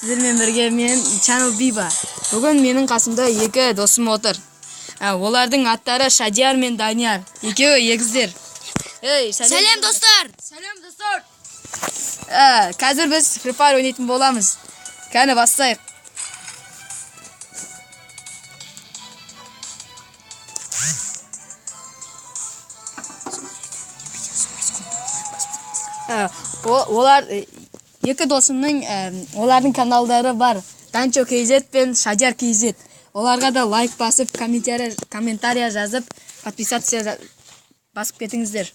Сіздермен бірге мен Channel Biba. Бүгін менің қасымда екі досым отыр. Олардың аттары Шадияр мен Данияр. Екеуі егіздер. Ей, Сәлем достар. Сәлем достар. Қазір біз Free Fire ойнайтын боламыз. Кәні бастайық. Олар екі досымның олардың каналдары бар. Данчо KZ пен Шадияр KZ. Оларға да лайк басып, комментария жазып, подписаться басып кетіңіздер.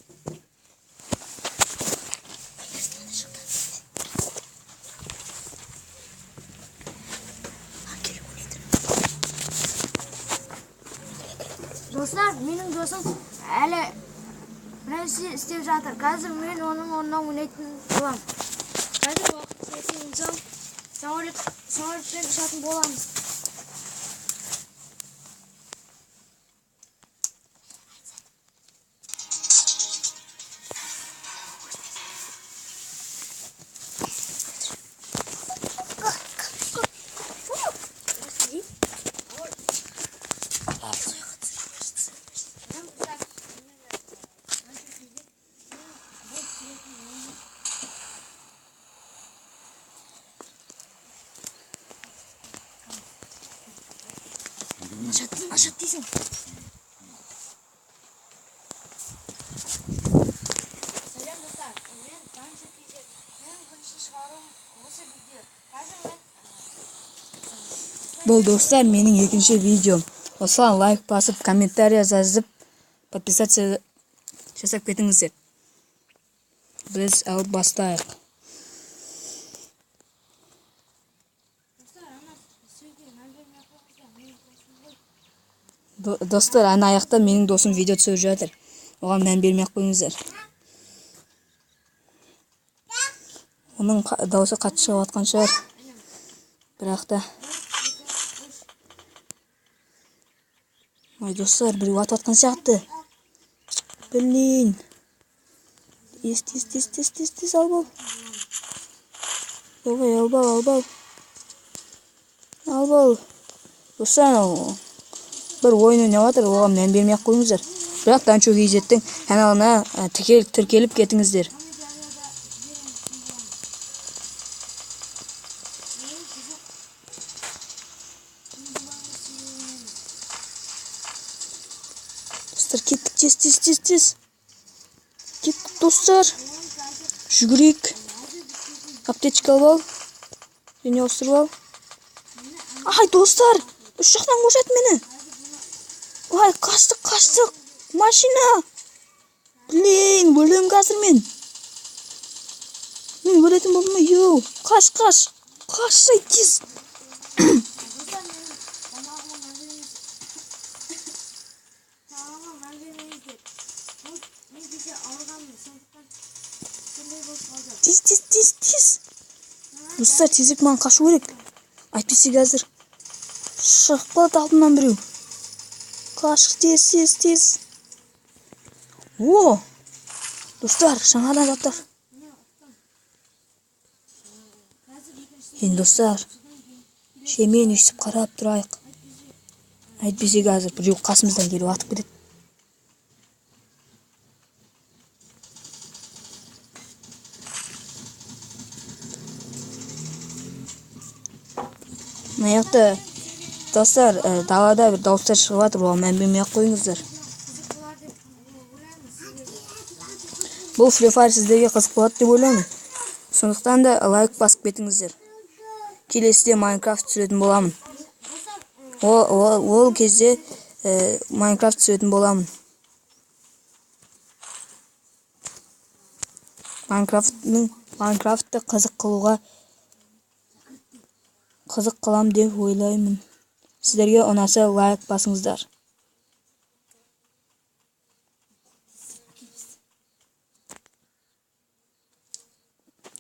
Достар, менің досым әлі бір нәрсе істеп жатыр. Қазір мен оның орнына ойнайтын боламын. Қазір уақыт сәтінен соң самолетпен ұшатын боламыз. Ашат дейсің. Сәлем достар, мен Данчо KZ. Менің бірінші шығаруым осы видео. Қазір мен Бұл достар менің екінші видеом. Осыған лайк басып, комментария жазып, подписаться жасап кетіңіздер. Біз алып бастайық. Достар, ана сөзге мән бермей ақ қойыңыздар. Менің досым ғой. Достар, ана аяқта менің досым видео түсіріп жатыр. Оған мән бермей ақ қойыңыздар. Оның дауысы қатты шығып жатқан шығар. Бірақ та ой, достар, біреу атып жатқан сияқты. Блин. Тез, тез, тез, тез, тез, тез, алып ал. Давай, алып ал, алып ал. Алып ал. Достар, анау бір ойын ойнап жатыр, оған мән бермей ақ қойыңыздар. Бірақ Данчо KZ-тің каналына тіркеліп кетіңіздер. Достар, кеттік, тез, тез, тез, тез. Кеттік, достар. Жүгірейік. Аптечка алып ал. Және ауыстырып ал. Ай, достар, үш жақтан қошады мені. Ай, қаштық, қаштық. Машина. Блин, өлемін қазір мен. Мен өлетін болдым ба? Йоу, қаш, қаш. Қаш, ай, тез. Достар, менің тамағыма мән бермеңіздер. Тамағыма мән бермеңіздер. Бұл мен кеше ауырғанмын, сондықтан сондай болып қалды. Тез, тез, тез, тез. Достар, тезірек маған қашу керек. Әйтпесе қазір шығып қалады алдымнан біреу. Қаш, тез, тез, тез. О! Достар, жаңадан заттар. Енді достар, шемен өйстіп қарап тұрайық. Әйтпесе қазір біреу қасымыздан келіп атып кетеді. Мына жақта достар, далада бір дауыстар шығып жатыр, оған мән бермей ақ қойыңыздар. Қызық болар деп ойлаймын сіздерге. Бұл Free Fire сіздерге қызық болады деп ойлаймын. Сондықтан да лайк басып кетіңіздер. Келесіде Майнкрафт түсіретін боламын. Ол кезде Майнкрафт түсіретін боламын. Майнкрафтты қызық қылам деп ойлаймын. Сіздерге ұнаса лайк басыңыздар.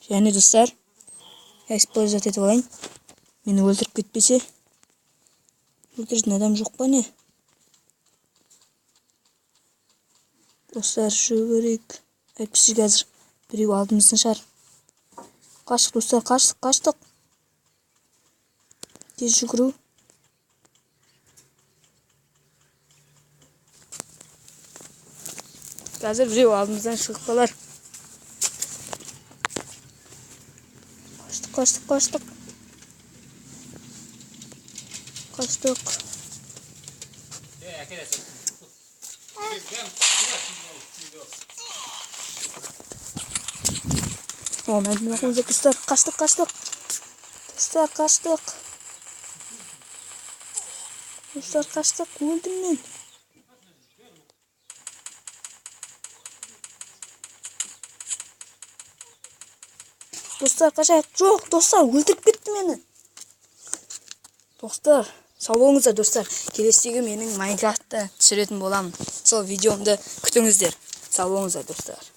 Және достар, использовать етіп алайын. Мені өлтіріп кетпесе. Өлтіретін адам жоқ па не? Достар, жүгірейік. Әйтпесе қазір біреу алдымыздан шығар. Қаштық, достар, қаштық, қаштық. Тез жүгіру. Қазір біреу алдымыздан шығып қалар. Қаштық, қаштық, қаштық. Қаштық. О, мен достар, қаштық, қаштық. Достар, қаштық. Достар, қаштық, өлдім мен. Достар, қашайық. Жоқ, достар, өлтіріп кетті мені. Достар, сау болыңыздар, достар. Келесідегі менің Майнкрафтта түсіретін боламын. Сол видеомды күтіңіздер. Сау болыңыздар, достар.